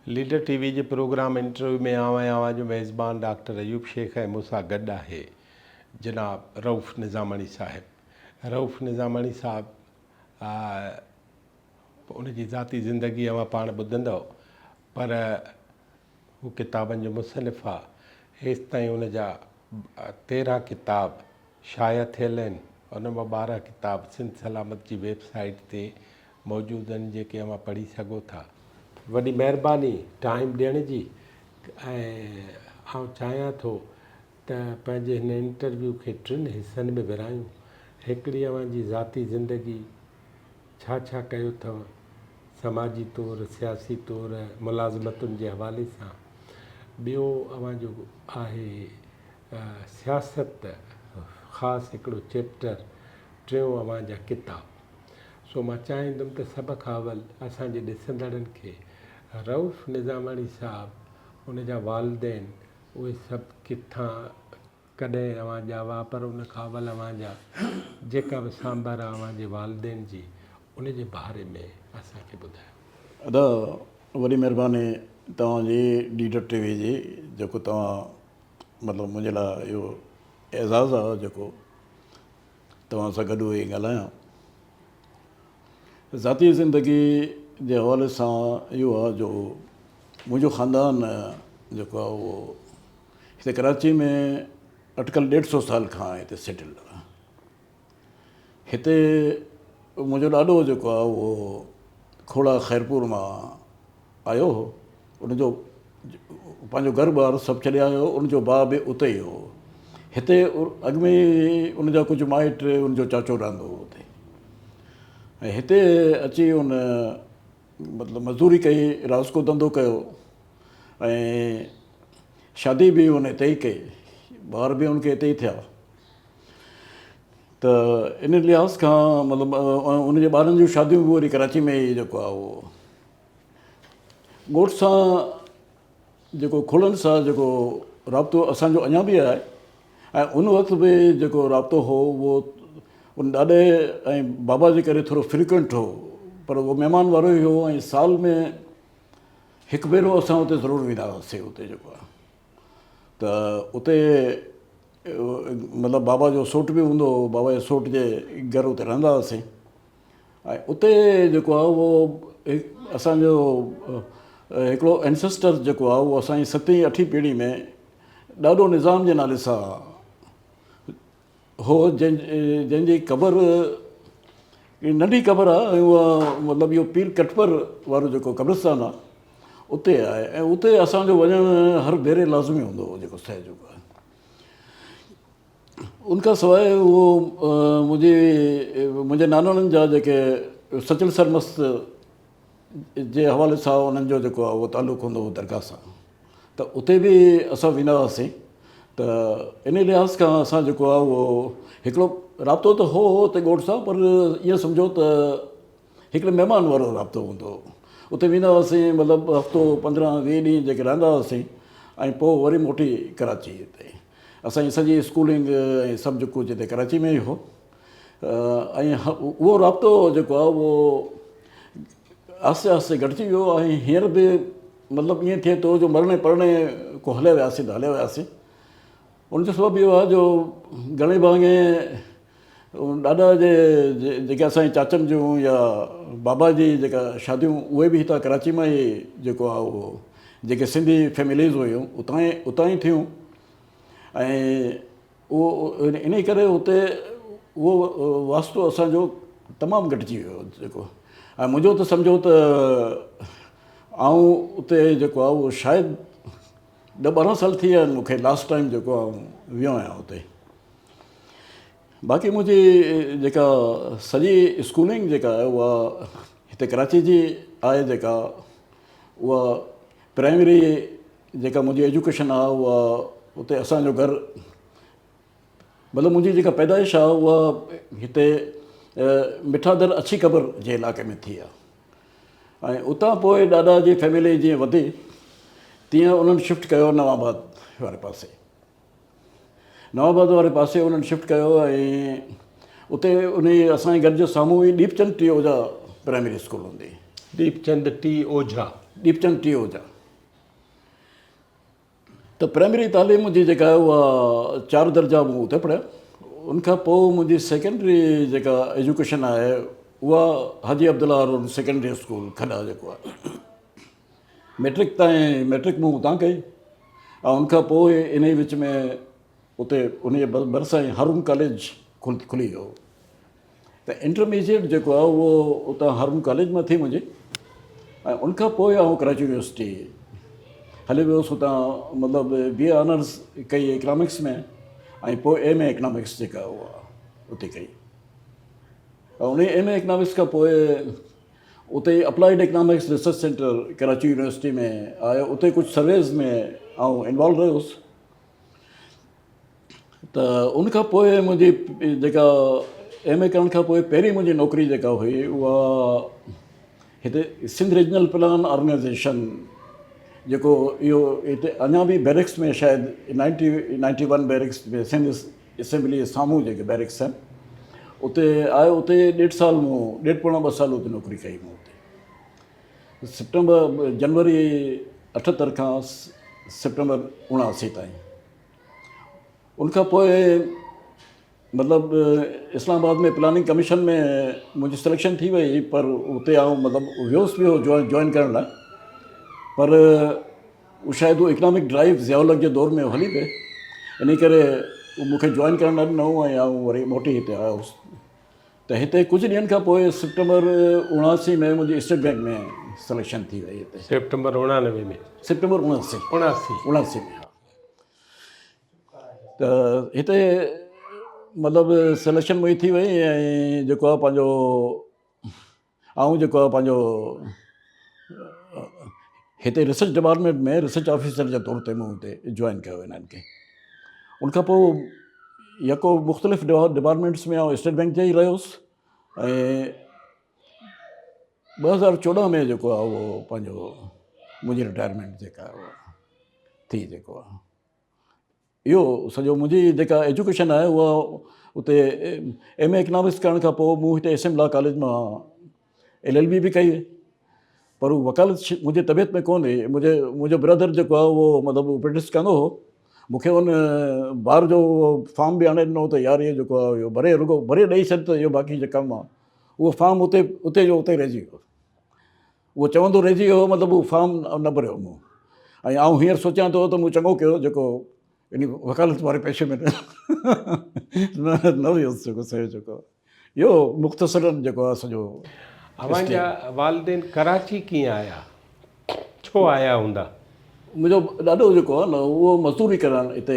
Leader ٽي V جي programme interview ۾ آئون آهيان اوهان جو ميزبان ڊاڪٽر ايوب شيخ ۽ مون سان گڏ آهي جناب رئوف نظاماڻي صاحب. رئوف نظاماڻي صاحب ان جي ذاتي زندگي اوهان پاڻ ٻڌندؤ پر هو ڪتابن جو مصنف آ. هيستائين ان جا 13 ڪتاب شايع ٿيل آهن. ان مان 12 ڪتاب سنڌ سلامت جي ويب سائيٽ تي موجود آهن جيڪي اوهان پڙهي سگهو ٿا. وڏي مهرباني ٽائيم ڏيڻ جي ۽ آئون چاهيان ٿو ته پنهنجي هن انٽرويو کي ٽن حصن ۾ ورهايون. هڪڙي اوهان جي ذاتي زندگي ڇا ڇا ڪيو اٿو سماجي طور، سياسي طور، ملازمتن جي حوالي سان. ٻيو اوهان جو آهي سياست خاص هڪڙو چيپٽر، ٽيون اوهان جا ڪتاب. سو مان چاهيندم ته سڀ کان اول اسان جي ڏسندڙن کي رئوف نظاماڻي صاحب، ان جا والدين اهي سڀ ڪٿان، ڪڏهن اوهان ڄاوا پر ان کان اول اوهان جا جيڪا به سانڀر آ اوهان جي والدين جي ان جي باري ۾ اسان کي ٻڌايو. ادا وڏي مھرباني توھان جي ڊيڊر ٽي وي جي جيڪو توھان مطلب منھنجي لاء اھو اعزاز آ جيڪو توھان سان گڏ ويھي ڳالھايان ذاتي زندگي جي حوالي سان اھو آ جو منھنجو خاندان جيڪو آ اھو هتي ڪراچي ۾ اٽڪل ڏيڍ سو سال کان هتي سيٽلڊ آهي. هتي منهنجو ڏاڏو جيڪو آهي اهو کوڙا خيرپور مان آيو هو. ان جو پنهنجو گهر ٻار سڀ ڇڏي آيو هو. ان جو ڀاء به اتي ئي هو. هتي اڳ ۾ ئي ان جا ڪجهه مائٽ ان جو چاچو رهندو هو اتي ۽ هتي اچي ان مطلب مزدوري ڪئي، رازڪو ڌنڌو ڪيو ۽ شادي به ان اتي ئي ڪئي، ٻار به ان کي اتي ئي ٿيا ته ان لحاظ کان مطلب ان جي ٻارن جون شاديون به وري ڪراچي ۾ ئي جيڪو آهي اهو ڳوٺ سان جيڪو کولن سان جيڪو رابطو اسان جو اڃا به آهي ۽ ان وقت به جيڪو رابطو هو اهو ان ڏاڏي ۽ بابا جي ڪري ٿورو فريڪوئنٽ هو پر اهو مهمان وارو ئي هو ۽ سال ۾ هڪ ڀيرو اسان اتي ضرور ويندا هئاسين اتي جيڪو آهي ته اتي مطلب بابا جو سوٽ به هوندو هو بابا جي سوٽ جي گهر اتي رهندا هئاسين ۽ اتي جيڪو آهي اهو اسانجو هڪڙو انسسٽر جيڪو آهي اهو اسانجي ستين اٺين پيڙهي ۾ ڏاڏو نظام جي نالي سان هو جنهن جي قبر ننڍي قبر آهي ۽ اها مطلب اهو پير ڪٽپر وارو جيڪو قبرستان آهي اتي آهي ۽ اتي اسانجو وڃڻ هر ڀيري لازمي هوندو هو جيڪو سهي جيڪو آهي ان کان سواء اهو منهنجي منهنجي ناناڻن جا جيڪي سچل سرمست جي حوالي سان انهن جو جيڪو آهي اهو تعلق هوندو هو درگاهه سان ته اتي به اسان ويندا هئاسين ته ان لحاظ کان اسان جيڪو آهي اهو هڪڙو رابطو ته هو اتي ڳوٺ سان پر ائين سمجهو ته هڪڙي مهمان وارو رابطو هوندو هو اتي ويندا هئاسين مطلب هفتو 15 20 ڏينهن جيڪي رهندا هئاسين ۽ پوء وري موٽي ڪراچي اتي اسان جي سڄي اسڪولنگ ۽ سڀ جيڪو هتي ڪراچي ۾ ئي هو ۽ اهو رابطو جيڪو آهي اهو آهستي آهستي گهٽجي ويو ۽ هينئر به مطلب ائين ٿئي ٿو جو مرڻي پرڻي ڪو هليا وياسين ته هليا وياسين ان جو سبب اهو آهي جو گهڻي ڀاڱي ڏاڏا جي جيڪي اسان جي چاچن جون يا بابا جي جيڪا شاديون اهي به هتان ڪراچي مان ئي جيڪو آهي اهو جيڪي سنڌي فيمليز هيون اتان ئي اتان ئي ٿيون ۽ اهو انهي ڪري اتي اهو واسطو اسان جو تمام گهٽجي ويو جيڪو ۽ منهنجو ته سمجهو ته آئون اتي جيڪو آهي اهو شايد ڏھ 12 سال ٿي ويا آهن مون کي لاسٽ ٽائيم جيڪو آئون ويو آهيان اتي باقي منهنجي جيڪا سڄي اسڪولنگ جيڪا آهي اها هتي ڪراچي جي آهي جيڪا اها پرائمري جيڪا منهنجي ايجوڪيشن آهي اها اتي اسان جو گهر مطلب منهنجي جيڪا پيدائش آهي اها هتي مٺا در اڇي قبر جي علاقي ۾ ٿي آهي ۽ اتان پوء ڏاڏا جي فيملي جيئن وڌي تيئن انهن شفٽ ڪيو نوان آباد واري پاسي نوان آباد واري پاسي انهن شفٽ ڪيو ۽ اتي ان اسان جي گهر جي سامهون ئي ديپچند ٽي اوجا پرائمري اسڪول هوندي. ديپچند ٽي اوجا. ديپچند ٽي اوجا. ته پرائمري تعليم منهنجي جيڪا آهي اها چار درجا مون اتي پڙهيا. ان کان پوء منهنجي سيڪنڊري جيڪا ايجوڪيشن آهي اها حاجي عبدالله هارون سيڪنڊري اسڪول کڏا جيڪو آهي مئٽرڪ تائين مئٽرڪ مون اتان ڪئي ۽ ان کان پوء ان ئي وچ ۾ اتي ان جي ڀرسان ئي هارون ڪاليج کلي ويو ته انٽرميڊيٽ جيڪو آهي اهو اتان هارون ڪاليج مان ٿي منهنجي ۽ ان کان پوء آئون ڪراچي يونيورسٽي هلي ويو هوس اتان مطلب بي اي آنرس ڪئي اڪنامڪس ۾ ۽ پوء ايم اي اڪنامڪس جيڪا اها اتي ڪئي ۽ ان ايم اي اڪنامڪس کان پوء اتي applied economics research centre Karachi university ۾ آيو اتي ڪجهه سرويز ۾ آئون انوالو رهيو هوس ته ان کان پوء منهنجي جيڪا ايم اي ڪرڻ کان پوء پهرين منهنجي نوڪري جيڪا هئي اها هتي سنڌ ريجنل پلان آرگنائزيشن جيڪو اهو هتي اڃا به بيرڪس ۾ شايد ninety ninety one barracks ۾ Sindh assembly جي سامهون جيڪي بيرڪس آهن اتي آيو اتي ڏيڍ سال مون ڏيڍ پوڻا ٻه سال اتي نوڪري ڪئي مون اتي سپٽمبر جنوري اٺهتر کان سپٽمبر اڻاسي تائين ان کان پوء مطلب اسلام آباد ۾ پلاننگ ڪميشن ۾ منهنجي سليڪشن ٿي وئي پر اتي آئون مطلب ويس به جوائن ڪرڻ لاء پر شايد هو اڪنامڪ ڊرائيو ضياء الحق جي دور ۾ هلي پئي ان ڪري مون کي جوائن ڪرڻ نه ڏنو ۽ آئون وري موٽي هتي آيو هوس ته هتي ڪجهه ڏينهن کان پوء سيپٽمبر 79 ۾ منهنجي اسٽيٽ بئنڪ ۾ سليڪشن ٿي وئي هتي. سيپٽمبر 89 ۾. سيپٽمبر 79. 79. 79 ۾ ها. ته هتي مطلب سليڪشن منهنجي ٿي وئي ۽ جيڪو آهي پنهنجو آئون جيڪو آهي پنهنجو هتي ريسرچ ڊپارٽمينٽ ۾ ريسرچ آفيسر جي طور تي مون هتي جوائن ڪيو هنن کي ان کان پوء يڪو مختلف ڊپارٽمينٽس ۾ آئون اسٽيٽ بينڪ تي ئي رهيس ۽ 2014 ۾ جيڪو آهي اهو پنهنجو منهنجي رٽائرمينٽ جيڪا آهي اها ٿي جيڪو آهي اهو سڄو منهنجي جيڪا ايجوڪيشن آهي اها اتي ايم اي اڪنامڪس ڪرڻ کان پوء مون هتي ايس ايم لا ڪاليج مان ايل ايل بي به ڪئي پر هو وڪالت منهنجي طبيعت ۾ ڪونه هئي منهنجي منهنجو برادر جيڪو آهي اهو مطلب پريڪٽس ڪندو هو مون کي ان بار جو فارم به آڻي ڏنو ته يار اهو جيڪو آهي اهو ڀري رڳو ڀري ڏئي ڇڏ ته اهو باقي جو ڪم آهي اهو فارم اتي اتي جو اتي رهجي ويو اهو چوندو رهجي ويو مطلب اهو فارم نه ڀريو مون ۽ آئون هينئر سوچيان ٿو ته مون چڱو ڪيو جيڪو ان وڪالت واري پيشي ۾ نه ويس جيڪو سهي جيڪو اهو مختصرا جيڪو آهي سڄو. اوهان جا والدين ڪراچي ڪيئن آيا؟ ڇو آيا هوندا؟ منهنجو ڏاڏو جيڪو آهي نه اهو مزدوري ڪرڻ هتي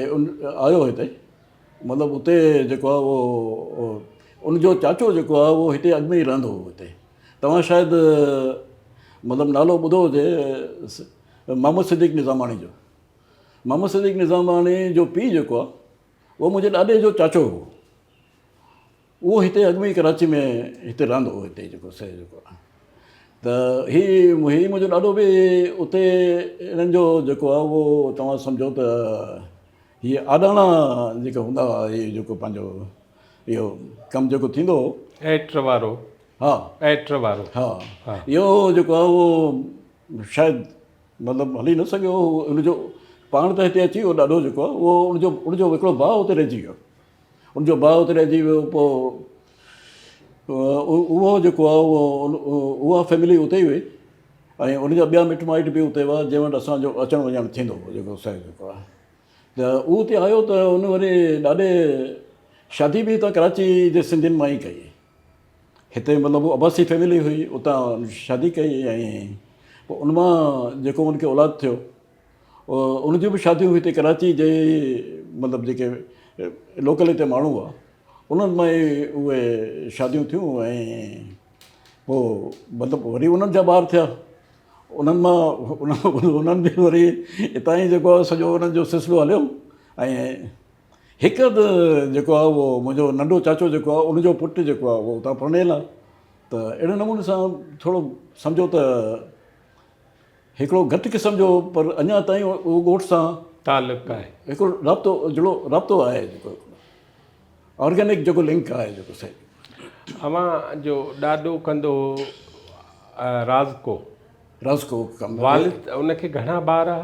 آيو هتي مطلب اتي جيڪو آهي اهو ان جو چاچو جيڪو آهي اهو هتي اڳ ۾ ئي رهندو هو هتي توهان شايد مطلب نالو ٻڌو هجي محمد صديق نظاماڻي جو. محمد صديق نظاماڻي جو پيء جيڪو آهي اهو منهنجي ڏاڏي جو چاچو هو. اهو هتي اڳ ۾ ئي ڪراچي ۾ هتي رهندو هو هتي جيڪو سي جيڪو آهي ته هي هي منهنجو ڏاڏو به اتي انهن جو جيڪو آهي اهو توهان سمجهو ته هي آڏاڻا جيڪي هوندا هئا هي جيڪو پنهنجو اهو ڪم جيڪو ٿيندو هو. ايٽر وارو. ها. ايٽر وارو. ها. اهو جيڪو آهي اهو شايد مطلب هلي نه سگهيو هو ان جو پاڻ ته هتي اچي ويو ڏاڏو جيڪو آهي اهو ان جو ان جو هڪڙو ڀاء اتي رهجي ويو ان جو ڀاء اتي رهجي ويو پوء اهو جيڪو آهي اهو اها فيملي اتي ئي هئي ۽ ان جا ٻيا مٽ مائٽ به اتي هئا جنهن وٽ اسان جو اچڻ وڃڻ ٿيندو هو جيڪو صاحب جيڪو آهي ته اهو اتي آيو ته ان وري ڏاڏي شادي به هتان ڪراچي جي سنڌين مان ئي ڪئي. هتي مطلب هو عباسي فيملي هئي اتان شادي ڪئي ۽ پوء ان مان جيڪو ان کي اولاد ٿيو ان جون به شاديون هتي ڪراچي جي مطلب جيڪي لوڪل هتي ماڻهو هئا انهن مان ئي اهي شاديون ٿيون ۽ پوء مطلب وري انهن جا ٻار ٿيا انهن مان انهن به وري هتان ئي جيڪو آهي سڄو انهن جو سلسلو هليو ۽ هڪ اڌ جيڪو آهي اهو منهنجو ننڍو چاچو جيڪو آهي ان جو پٽ جيڪو آهي اهو اتان پرڻيل آهي ته اهڙي نموني سان ٿورو سمجهو ته هڪڙو گهٽ قسم جو پر اڃا تائين اهو ڳوٺ سان تعلق آهي هڪڙو رابطو جڙو رابطو آهي جيڪو آرگينڪ جيڪو لنڪ آهي جيڪو صحيح. اوهان جو ڏاڏو ڪندو هو رازڪو. رازڪو ڪم. والد ان کي گهڻا ٻار ها؟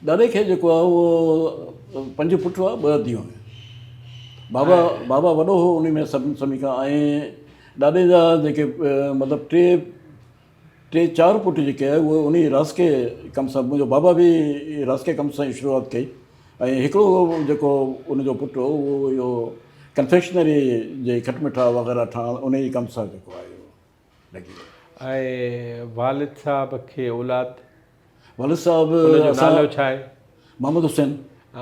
ڏاڏي کي جيڪو آهي اهو پنج پٽ هئا ٻه ڌيئون هيون. بابا بابا وڏو هو ان ۾ سڀني سڀني کان ۽ ڏاڏي جا جيڪي مطلب ٽي ٽي چار پٽ جيڪي آهي اهي انهي رازڪي ڪم سان منهنجو بابا به رازڪي ڪم سان ئي شروعات ڪئي ۽ هڪڙو جيڪو ان جو پٽ هو اهو اهو ڪنفيڪشنري جي کٽ مٺا وغيره ٺاهڻ انهي ڪم سان جيڪو آهي اهو لڳي ويو. ۽ والد صاحب کي اولاد؟ والد صاحب ان جو نالو ڇا آهي؟ محمد حسين.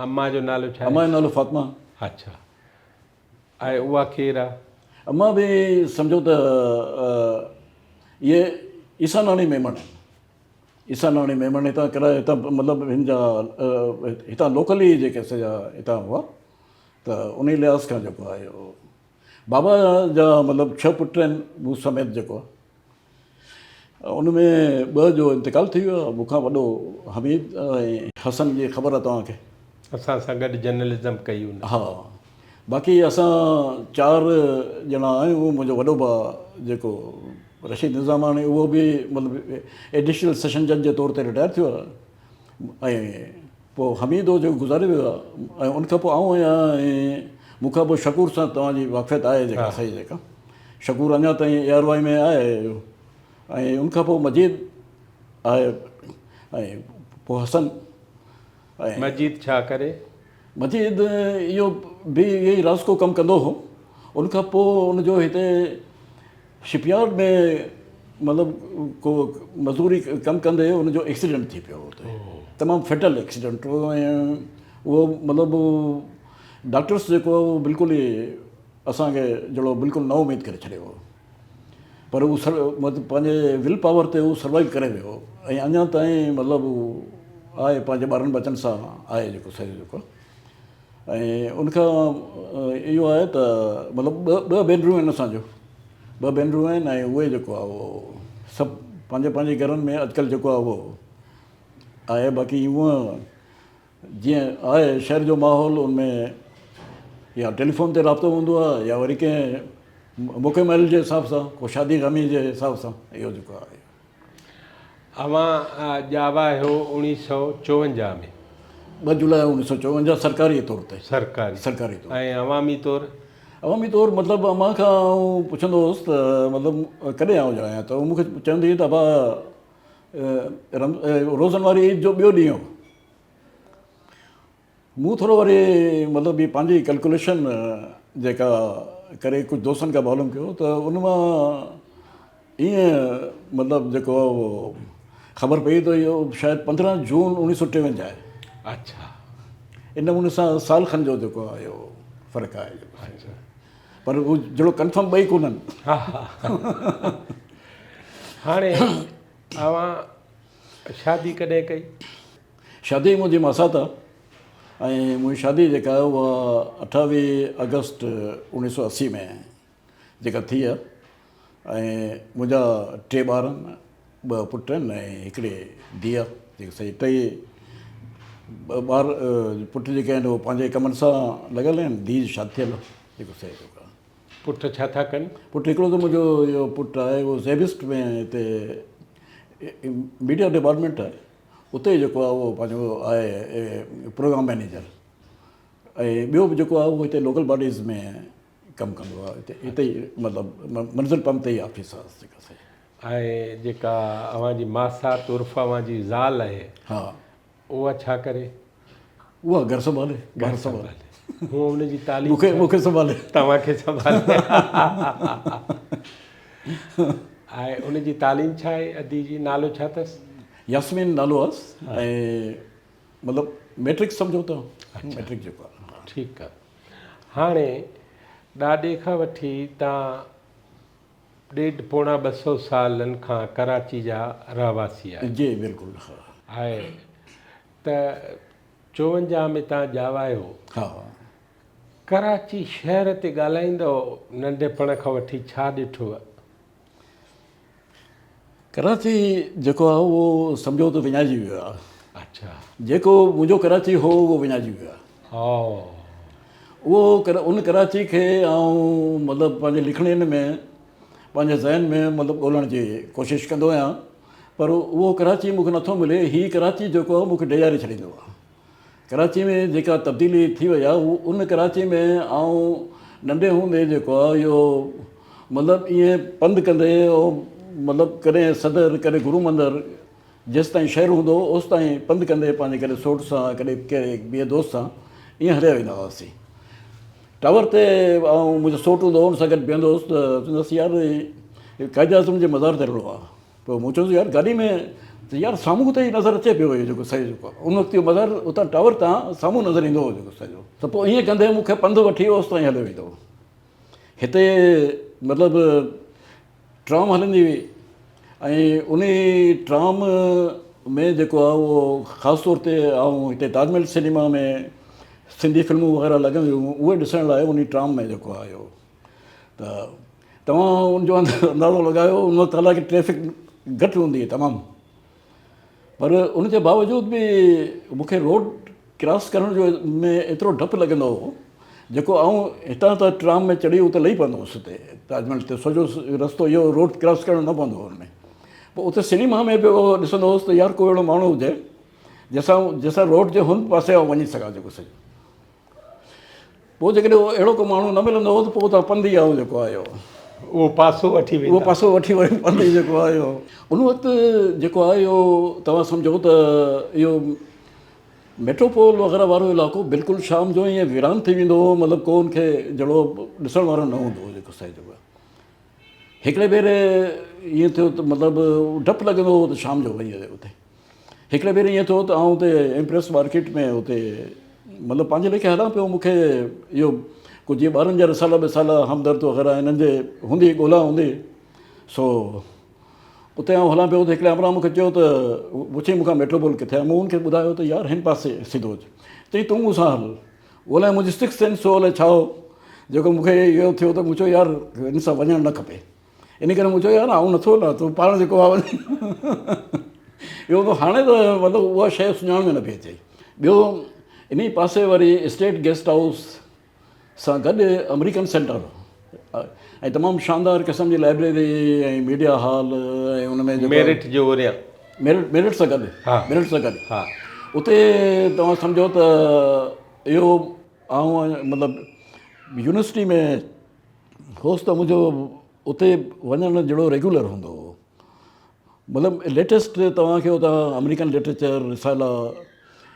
امان جو نالو ڇا آهي؟ امان جو نالو فاطمه. اڇا ۽ اها ڪير آ؟ امان به سمجهو ته اهي عيساناڻي ميمڻ آهن. عيساناڻي ميمڻ هتان ڪرا هتان مطلب هن جا هتان لوڪل ئي جيڪي سڄا هتان هئا ته انهي لحاظ کان جيڪو آهي اهو بابا جا مطلب ڇهه پٽ آهن مون سميت جيڪو ان ۾ ٻه جو انتقال ٿي ويو آهي مون کان وڏو حميد ۽ حسن جي خبر آهي توهان کي. اسان سان گڏ جرنلزم ڪئي ان. ها باقي اسان چار ڄڻا آهيون منهنجو وڏو ڀاء جيڪو رشيد نظاماڻي اهو به مطلب ايڊيشنل سيشن جج جي طور تي رٽائر ٿيو آهي ۽ پوء حميد هو جيڪو گذاري ويو آهي ۽ ان کان پوء آئون آهيان ۽ مون کان پوء شڪور سان توهان جي واقفيت آهي جيڪا صحيح جيڪا شڪور اڃا تائين اي آر وائي ۾ آهي ۽ ان کان پوء مجيد آهي ۽ پوء حسن ۽. مجيد ڇا ڪري؟ مجيد اهو به اهو ئي رازڪو ڪم ڪندو هو. ان کان پوء ان جو هتي شپ يارڊ ۾ مطلب ڪو مزوري ڪم ڪندي ان جو ايڪسيڊنٽ ٿي پيو اتي تمام فيٽل ايڪسيڊنٽ هو ۽ اهو مطلب ڊاڪٽرس جيڪو هو بلڪل ئي اسان کي جهڙو بلڪل نا اميد ڪري ڇڏيو هو پر هو سر مطلب پنهنجي will power تي هو سروائيو ڪري ويو ۽ اڃا تائين مطلب هو آهي پنهنجي ٻارن ٻچن سان آهي جيڪو صحيح جيڪو ۽ ان کان اهو آهي ته مطلب ٻه ٻه ڀينرون آهن اسان جو ٻه ڀينرون آهن ۽ اهي جيڪو آهي اهو سڀ پنهنجي پنهنجي گهرن ۾ اڄڪلهه جيڪو آهي اهو آهي باقي هونء جيئن آهي شهر جو ماحول ان ۾ يا ٽيليفون تي رابطو هوندو آهي يا وري ڪنهن موقعي مهل جي حساب سان ڪو شادي غمي جي حساب سان اهو جيڪو آهي. اوهان ڄاوا آهيو اوڻيهه سئو چوونجاهه ۾. ٻه جولاء اوڻيهه سئو چوونجاهه سرڪاري طور تي. سرڪاري. سرڪاري طور. ۽ عوامي طور؟ عوامي طور مطلب امان کان آئون پڇندو هوس ته مطلب ڪڏهن آئون ڄايان ته هو مون کي چوندي هئي ته ابا روزن واري عيد جو ٻيو ڏينهن هو. مون ٿورو وري مطلب هي پنهنجي ڪلڪوليشن جيڪا ڪري ڪجهه دوستن کان معلوم ڪيو ته ان مان ائين مطلب جيڪو اهو خبر پئي ته اهو شايد پندرهن جون اوڻيهه سو ٽيونجاهه آهي. اڇا. ان نموني سان سال کن جو جيڪو آهي اهو فرق آهي. اڇا. پر هو جهڙو ڪنفرم ٻئي ڪونهن. ها ها. هاڻي اوهان شادي ڪڏهن ڪئي؟ شادي منهنجي ماسات آ ۽ منهنجي شادي جيڪا آهي اها اٺاويهه آگسٽ اوڻيهه سو اسي ۾ جيڪا ٿي آ ۽ منهنجا ٽي ٻار آهن ٻه پٽ آهن ۽ هڪڙي ڌيء آ جيڪي سڄي ٽئي ٻار پٽ جيڪي آهن اهي پنهنجي ڪمن سان لڳل آهن ڌيء جي شادي ٿيل آ جيڪو سهي جيڪو آ. پٽ ڇا ٿا ڪن؟ پٽ هڪڙو ته منهنجو اهو پٽ آهي اهو زيبسٽ ۾ هتي ميڊيا ڊپارٽمينٽ آهي اتي جيڪو آهي اهو پنهنجو آهي پروگرام مئنيجر ۽ ٻيو به جيڪو آهي اهو هتي لوڪل باڊيز ۾ ڪم ڪندو آهي هتي هتي ئي مطلب منزل پمپ تي ئي آفيس آهي جيڪا سي. ۽ جيڪا اوهان جي ماسات عرف اوهان جي زال آهي ها. اها ڇا ڪري؟ اها گهر سنڀالي. گهر سنڀالي. هونء ان جي تعليم مون کي مون کي سنڀالي. توهان کي سنڀالي. ۽ ان جي تعليم ڇا آهي ادي جي نالو ڇا اٿس؟ ياسمين نالو اٿس ۽ مطلب ميٽرڪ سمجهو ته ميٽرڪ جيڪو آهي. ٺيڪ آهي. هاڻي ڏاڏي کان وٺي تان ڏيڍ پوڻا ٻه سئو سالن کان ڪراچي جا رهواسي آهيو. جي بلڪل ها. آهي ته چوونجاهه ۾ تان ڄاوا آهيو. ها. ڪراچي شهر تي ڳالهائيندؤ ننڍپڻ کان وٺي ڇا ڏٺو؟ ڪراچي جيڪو آهي اهو سمجهو ته وڃائجي ويو آهي. اڇا. جيڪو منهنجو ڪراچي هو اهو وڃائجي ويو آهي. ها. اهو ان ڪراچي کي آئون مطلب پنهنجي لکڻين ۾ پنهنجي ذهن ۾ مطلب ڳولڻ جي ڪوشش ڪندو آهيان پر اهو ڪراچي مون کي نٿو ملي، هي ڪراچي جيڪو آهي مون کي ڊيڄاري ڇڏيندو آهي. ڪراچي ۾ جيڪا تبديلي ٿي وئي آهي اهو ان ڪراچي ۾ آئون ننڍي هوندي جيڪو آهي اهو مطلب ائين پنڌ ڪندي مطلب ڪڏهن صدر ڪڏهن گرو مندر جيستائين شهر هوندو هو اوستائين پنڌ ڪندي پنهنجي ڪڏهن سوٽ سان ڪڏهن ڪنهن ٻئي دوست سان ائين هليا ويندا هئاسين. ٽاور تي آئون منهنجو سوٽ هوندو هو ان سان گڏ بيهندو هوس ته چوندو هوس يار قائد اعظم جي مزار تي هلڻو آهي. پوء مون چيو يار گاڏي ۾ ته يار سامهون ته نظر اچي پيو اهو جيڪو سڄو جيڪو ان وقت اهو مزار اتان ٽاور تان سامهون نظر ايندو هو جيڪو سڄو ته پوء ائين ڪندي مون کي پنڌ وٺي اوستائين هليو ويندو هو. هتي مطلب ٽرام هلندي هئي ۽ ان ٽرام ۾ جيڪو آهي اهو خاص طور تي آئون هتي تاج محل سئنيما ۾ سنڌي فلمون وغيره لڳنديون هيون اهي ڏسڻ لاء ان ٽرام ۾ جيڪو آهي اهو ته توهان ان جو اندازو لڳايو ان وقت حالانڪه ٽريفڪ گهٽ هوندي هئي تمام پر ان جي باوجود به مون کي روڊ ڪراس ڪرڻ جو ۾ ايترو ڊپ لڳندو هو جيڪو آئون هتان ته ٽرام ۾ چڙهي اتي لهي پوندو هوس اتي تاج محل تي سڄو رستو اهو روڊ ڪراس ڪرڻو نه پوندو هو ان ۾ پوء اتي سئنيما ۾ به ڏسندو هوس ته يار ڪو اهڙو ماڻهو هجي جنهن سان جنهن سان روڊ جي هن پاسي آئون وڃي سگهان جيڪو سڄو پوء جيڪڏهن اهڙو ڪو ماڻهو نه ملندو هو ته پوء اتان پنڌ ئي آئون جيڪو آهي اهو پاسو وٺي ويندا اهو پاسو وٺي وري پنڌ ئي جيڪو آهي ان وقت جيڪو آهي اهو توهان سمجهو ته اهو ميٽروپول وغيره وارو علائقو بلڪل شام جو ائين ويران ٿي ويندو هو مطلب ڪو ان کي جهڙو ڏسڻ وارو نه هوندو هو جيڪو سائين جيڪو هڪڙي ڀيري ائين ٿيو ته مطلب ڊپ لڳندو هو ته شام جو وڃي اتي هڪڙي ڀيري ائين ٿيو ته آئون اتي ايمپريس مارڪيٽ ۾ اتي مطلب پنهنجي ليکي هلان پيو مون کي اهو ڪجهه جيئن ٻارن جا رسالا بسالا همدرد وغيره انهن جي هوندي ڳولا هوندي سو اتي آئون هلان پيو ته هڪڙي همراهه مون کي چيو ته پڇيائين مون کان ميٽروپول ڪٿي آهي مون ان کي ٻڌايو ته يار هن پاسي سڌو اچ چئي تون مون سان هل اهو الائي منهنجي سڪس سينس هو الائي ڇا هو جيڪو مون کي اهو ٿيو ته مون چيو يار هن سان وڃڻ نه کپي ان ڪري مون چيو يار آئون نٿو هلان تون پاڻ جيڪو آهي وڃ. اهو ته هاڻي ته مطلب اها شيء سڃاڻ ۾ نه پئي اچي. ٻيو انهي پاسي وري اسٽيٽ گيسٽ هائوس سان گڏ آمريڪن سينٽر هو ۽ تمام شاندار قسم جي لائبريري ۽ ميڊيا هال ۽ ان ۾ جيڪو ميرٽ جو اوريان. ميرٽ ميرٽ سان گڏ ميرٽ سان گڏ اتي توهان سمجهو ته اهو آئون مطلب يونيورسٽي ۾ هوس ته منهنجو اتي وڃڻ جهڙو ريگيولر هوندو هو. مطلب ليٽيسٽ توهان کي اتان آمريڪن لٽريچر، رسالا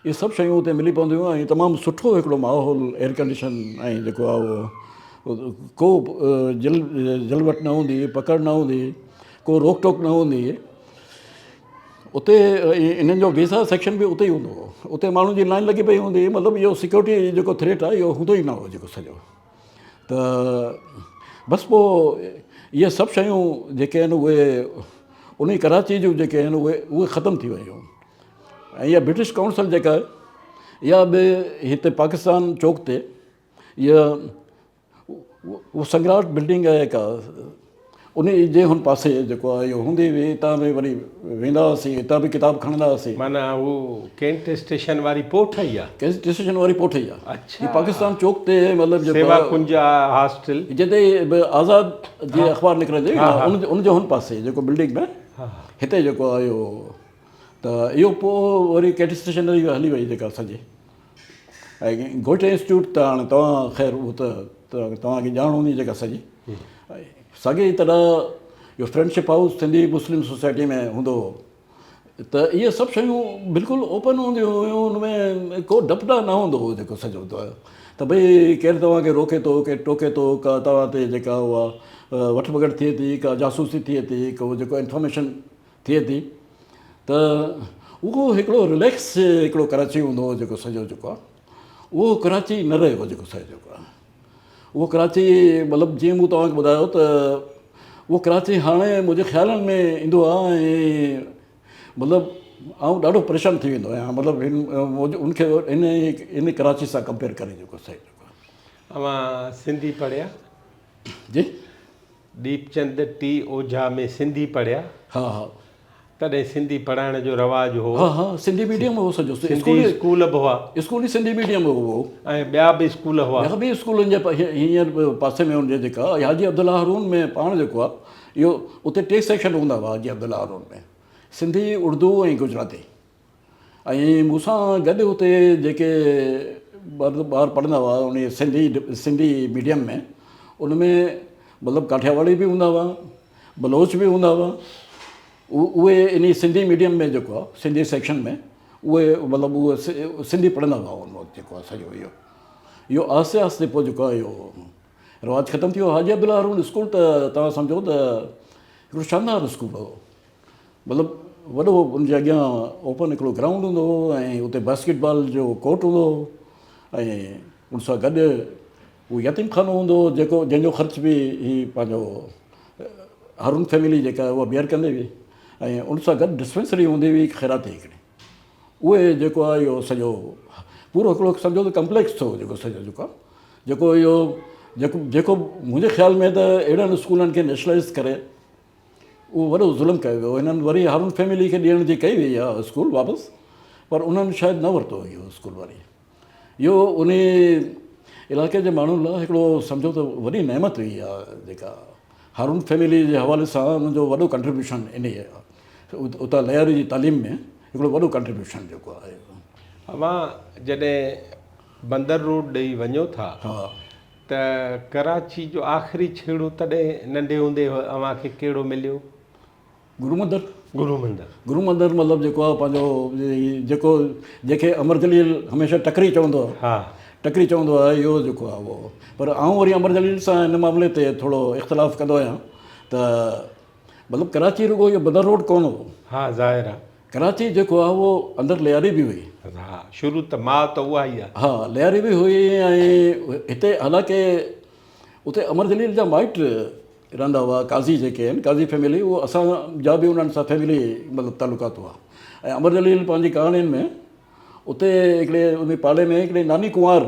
اهي سڀ شيون اتي ملي پونديون هيون ۽ تمام سٺو هڪڙو ماحول ايئر ڪنڊيشن ۽ جيڪو آهي اهو ڪو جل جلوٽ نه هوندي هئي، پڪڙ نه هوندي هئي، ڪو روڪ ٽوڪ نه هوندي هئي. اتي انهن جو ويزا سيڪشن به اتي ئي هوندو هو. اتي ماڻهن جي لائن لڳي پئي هوندي هئي مطلب اهو سيڪيورٽي جيڪو ٿريٽ آهي اهو هوندو ئي نه هو جيڪو سڄو. ته بس پوء اهي سڀ شيون جيڪي آهن اهي انهي ڪراچي جون جيڪي آهن اهي اهي ختم ٿي ويون ۽ اها برٽش ڪائونسل جيڪا آهي اها به هتي پاڪستان چوڪ تي اها اهو سنگراٽ بلڊنگ آهي ڪا انهي جي هن پاسي جيڪو آهي اهو هوندي هئي هتان به وري ويندا هئاسين هتان به ڪتاب کڻندا هئاسين. معنيٰ هو ڪينٽ اسٽيشن واري پوء ٺهي آ. ڪينٽ اسٽيشن واري پوء ٺهي آ. اڇا. هي پاڪستان چوڪ تي مطلب جيڪو سيوا ڪنج هاسٽل. جتي به آزاد جي اخبار نڪرندي هئي نه ان جي هن پاسي جيڪو بلڊنگ ۾ هتي جيڪو آهي اهو ته اهو پوء وري ڪينٽ اسٽيشن هلي وئي جيڪا سڄي. ۽ گوئٽ انسٽيٽيوٽ ته هاڻي توهان خير اهو ته توهان کي ڄاڻ هوندي جيڪا سڄي ساڳي طرح اهو friendship house Sindhi Muslim society ۾ هوندو هو ته اهي سڀ شيون بلڪل اوپن هونديون هيون ان ۾ ڪو ڊپ ڊاء نه هوندو هو جيڪو سڄو ته ڀئي ڪير توهان کي روڪي ٿو ڪير ٽوڪي ٿو ڪا توهان تي جيڪا اها وٺ پڪڙ ٿئي ٿي ڪا جاسوسي ٿئي ٿي ڪو جيڪو انفارميشن ٿئي ٿي ته اهو هڪڙو رليڪس هڪڙو ڪراچي هوندو هو جيڪو سڄو جيڪو آهي اهو ڪراچي نه رهيو جيڪو سڄو جيڪو آهي اهو ڪراچي مطلب جيئن مون توهان کي ٻڌايو ته اهو ڪراچي هاڻي منهنجي خيالن ۾ ايندو آهي ۽ مطلب آئون ڏاڍو پريشان ٿي ويندو آهيان مطلب هن ان کي ان ان ڪراچي سان ڪمپيئر ڪري جيڪو سڄو جيڪو آهي. اوهان سنڌي پڙهيا؟ جي. ديپچند ٽي اوجها ۾ سنڌي پڙهيا. ها ها. تڏهن سنڌي پڙهائڻ جو رواج هو. ها ها سنڌي ميڊيم هو سڄو. سنڌي اسڪول به هئا. اسڪول ئي سنڌي ميڊيم هو. ۽ ٻيا به اسڪول هئا. ٻيا به اسڪول ان جي هينئر پاسي ۾ ان جي جيڪا حاجي عبدالله هارون ۾ پاڻ جيڪو آهي اهو اتي ٽي سيڪشن هوندا هئا حاجي عبدالله هارون ۾ سنڌي، اردو ۽ گجراتي. ۽ مون سان گڏ اتي جيڪي ٻار پڙهندا هئا ان سنڌي سنڌي ميڊيم ۾ ان ۾ مطلب ڪاٺياواڙي به هوندا هئا بلوچ به هوندا هئا اهي ان سنڌي ميڊيم ۾ جيڪو آهي سنڌي سيڪشن ۾ اهي مطلب اهي سنڌي پڙهندا هئا ان وقت جيڪو آهي سڄو اهو اهو آهستي آهستي پوء جيڪو آهي اهو رواج ختم ٿي ويو حاجي عبدالله هارون اسڪول ته توهان سمجهو ته هڪڙو شاندار اسڪول هو مطلب وڏو ان جي اڳيان اوپن هڪڙو گرائونڊ هوندو هو ۽ اتي باسڪيٽ بال جو ڪورٽ هوندو هو ۽ ان سان گڏ هو يتيم خانو هوندو هو جيڪو جنهن جو خرچ به هي پنهنجو هارون فيملي جيڪا اها بيئر ڪندي هئي ۽ ان سان گڏ ڊسپينسري هوندي هئي خيراتي هڪڙي اهي جيڪو آهي اهو سڄو پورو هڪڙو سمجهو ته ڪمپليڪس هو جيڪو سڄو جيڪو آهي جيڪو اهو جيڪو جيڪو منهنجي خيال ۾ ته اهڙن اسڪولن کي نيشنلائز ڪري اهو وڏو ظلم ڪيو ويو. هنن وري هارون فيملي کي ڏيڻ جي ڪئي وئي اها اسڪول واپس پر انهن شايد نه ورتو اهو اسڪول وري. اهو انهي علائقي جي ماڻهن لاء هڪڙو سمجهو ته وڏي نعمت هئي اها جيڪا هارون فيملي جي حوالي سان انهن جو وڏو ڪنٽريبيوشن انهي اتان لياري جي تعليم ۾ هڪڙو وڏو ڪنٽريبيوشن جيڪو آهي. اوهان جڏهن بندر روڊ ڏي وڃو ٿا ته ڪراچي جو آخري ڇيڙو تڏهن ننڍي هوندي اوهان کي ڪهڙو مليو؟ گرو مندر. گرو مندر. گرو مندر مطلب جيڪو آهي پنهنجو جيڪو جنهن کي امر جليل هميشه ٽڪري چوندو آهي. ها. ٽڪري چوندو آهي اهو جيڪو آهي اهو پر آئون وري امر جليل سان ان معاملي تي ٿورو اختلاف ڪندو آهيان ته مطلب ڪراچي رڳو اهو بدر روڊ ڪونه هو. ها ظاهر آهي. ڪراچي جيڪو آهي اهو اندر لياري به هئي. ها شروع ته ماء ته اها ئي آهي. ها لياري به هئي ۽ هتي حالانڪه اتي امر جليل جا مائٽ رهندا هئا قاضي جيڪي آهن قاضي فيملي اهو اسان جا به انهن سان فيملي مطلب تعلقات هئا ۽ امر جليل پنهنجي ڪهاڻين ۾ اتي هڪڙي ان پاڙي ۾ هڪڙي ناني ڪنوار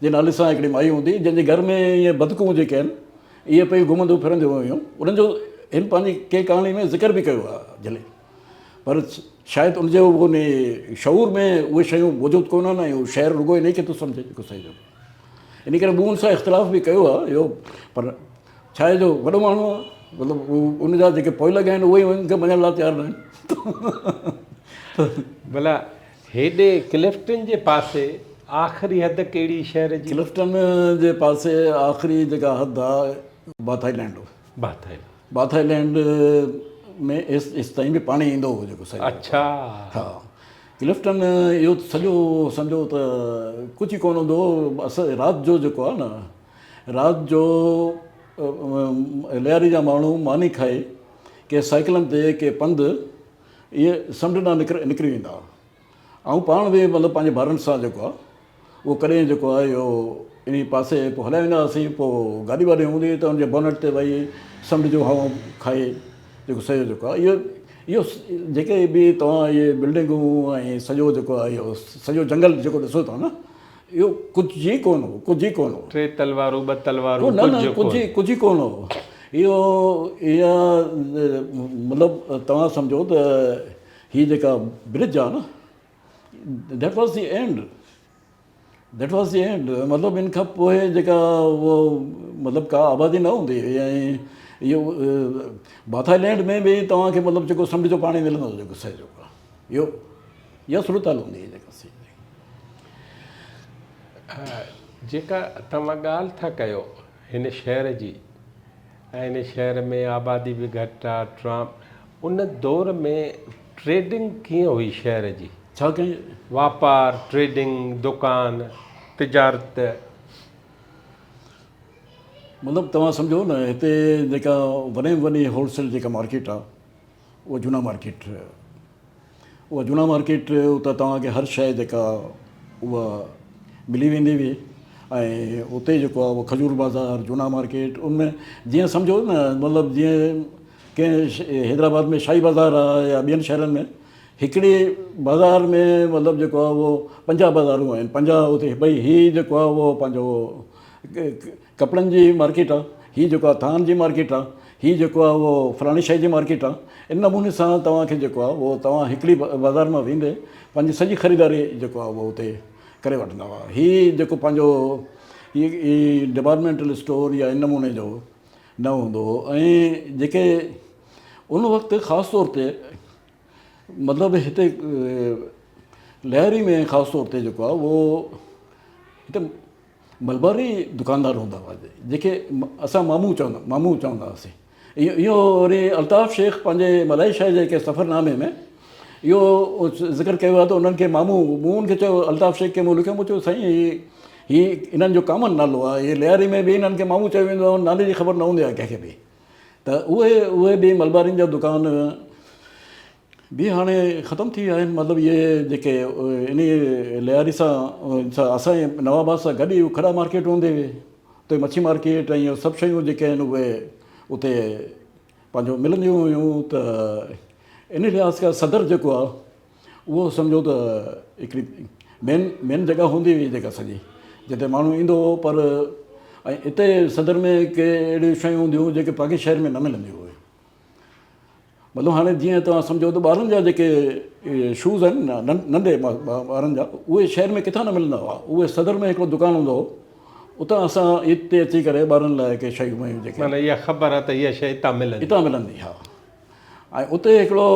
جي نالي سان هڪڙي مائي هوندي هئي، جنهن جي گهر ۾ اهي بدڪون جيڪي آهن، اهي پيون گهمنديون ڦرنديون هيون. انهن جو هن پنهنجي ڪنهن ڪهاڻي ۾ ذڪر به ڪيو آهي جلي. پر شايد ان جي ان شعور ۾ اهي شيون موجود ڪونهن ۽ هو شعر رڳو انهي کي ٿو سمجهي جيڪو صحيح جيڪو. ان ڪري مون ان سان اختلاف به ڪيو آهي اهو پر ڇا آهي جو وڏو ماڻهو آهي مطلب ان جا جيڪي پوئلڳ آهن اهي ان کي مڃڻ لاء تيار ناهن. ڀلا هيڏي ڪلفٽن جي پاسي آخري حد ڪهڙي شهر جي؟ ڪلفٽن جي پاسي آخري جيڪا حد آ باٿ آئلينڊ هو. Bath island. باٿ آئلينڊ ۾ ايستائين به پاڻي ايندو هو جيڪو سڄو. اڇا. ها ڪلفٽن اهو سڄو سمجهو ته ڪجهه ئي ڪونه هوندو هو بس رات جو جيڪو آ نه رات جو لياري جا ماڻهو ماني کائي ڪي سائيڪلن تي ڪي پنڌ اهي سمنڊ ڏانهن نڪر نڪري ويندا هئا. آئون پاڻ به مطلب پنهنجي ڀائرن سان جيڪو آهي اهو ڪڏهن جيڪو آهي اهو انهي پاسي پوء هليا ويندا هئاسين پوء گاڏي واڏي هوندي هئي ته ان جي بونٽ تي ويهي سمنڊ جون هوائون کائي جيڪو سڄو جيڪو آهي اهو اهو جيڪي به توهان اهي بلڊنگون ۽ سڄو جيڪو آهي اهو سڄو جنگل جيڪو ڏسو ٿا نه اهو ڪجهه ئي ڪونه هو، ڪجهه ئي ڪونه هو. ٽي تلوارون، ٻه تلوارون، نه نه ڪجهه ڪجهه ئي ڪونه هو. اهو اها مطلب توهان سمجهو ته هي جيڪا برج آهي نه that was the end that was the end مطلب ان کان پوء جيڪا اهو مطلب ڪا آبادي نه هوندي هئي ۽ اهو باٿ آئلينڊ ۾ به توهان کي مطلب جيڪو سمنڊ جو پاڻي ملندو جيڪو سڄو اهو اها صورتحال هوندي هئي جيڪا سي. جيڪا توهان ڳالهه ٿا ڪيو هن شهر جي ۽ هن شهر ۾ آبادي به گهٽ آ ٽرام ان دور ۾ ٽريڊنگ ڪيئن هئي شهر جي؟ ڇا ڪئين؟ واپار، ٽريڊنگ، دڪان، تجارت. مطلب توهان سمجهو نه هتي جيڪا وڏي ۾ وڏي هول سيل جيڪا مارڪيٽ آ اها جونا مارڪيٽ اها جونا مارڪيٽ اتان توهان کي هر شيء جيڪا اها ملي ويندي هئي ۽ اتي جيڪو آهي اهو کجور بازار جونا مارڪيٽ ان ۾ جيئن سمجهو نه مطلب جيئن ڪنهن حيدرآباد ۾ شاهي بازار آهي يا ٻين شهرن ۾ هڪڙي بازار ۾ مطلب جيڪو آهي اهو 50 بازارون آهن 50 اتي ڀئي هي جيڪو آهي اهو پنهنجو ڪپڙن جي مارڪيٽ آ، هي جيڪو آ ٿانن جي مارڪيٽ آ، هي جيڪو آ اهو فلاڻي شيء جي مارڪيٽ آ، ان نموني سان توهان کي جيڪو آ اهو توهان هڪڙي بازار مان ويندي پنهنجي سڄي خريداري جيڪو آ اهو اتي ڪري وٺندا هئا. هي جيڪو پنهنجو هي ڊپارٽمينٽل اسٽور يا ان نموني جو نه هوندو هو ۽ جيڪي ان وقت خاص طور تي. مطلب هتي لهري ۾ خاص طور تي جيڪو آهي اهو هتي ملباري دڪاندار هوندا هئا جيڪي اسان مامو چوندا مامو چوندا هئاسين اهو وري الطاف شيخ پنهنجي ملائيشيا جي هڪ سفرنامي ۾ اهو ذڪر ڪيو آهي ته انهن کي مامو مون ان کي چيو الطاف شيخ کي مون لکيو مون چيو سائين هي هي انهن جو ڪامن نالو آهي هي لياري ۾ به انهن کي مامو چيو ويندو آهي نالي جي خبر نه هوندي آهي ڪنهن کي به ته اهي اهي به ملبارين جا دڪان به هاڻي ختم ٿي ويا آهن مطلب اهي جيڪي انهي لياري سان اسان جي نواب آباد سان گڏ ئي کڏا مارڪيٽ هوندي هئي اتي مڇي مارڪيٽ ۽ اهي سڀ شيون جيڪي آهن اهي اتي پنهنجو ملنديون هيون ته ان لحاظ کان صدر جيڪو آهي اهو سمجهو ته هڪڙي مين مين جڳهه هوندي هئي جيڪا سڄي جتي ماڻهو ايندو هو پر ۽ اتي صدر ۾ ڪي اهڙيون شيون هونديون هيون جيڪي باقي شهر ۾ نه ملنديون هيون مطلب هاڻي جيئن توهان سمجهو ته ٻارن جا جيڪي شوز آهن نه ننڍي ٻارن جا اهي شهر ۾ ڪٿان نه ملندا هئا اهي صدر ۾ هڪڙو دڪان هوندو هو اتان اسان هتي اچي ڪري ٻارن لاء ڪي شيون ويون جيڪي معنيٰ اها خبر آهي ته اها شيء هتان ملندي هتان ملندي ها ۽ اتي هڪڙو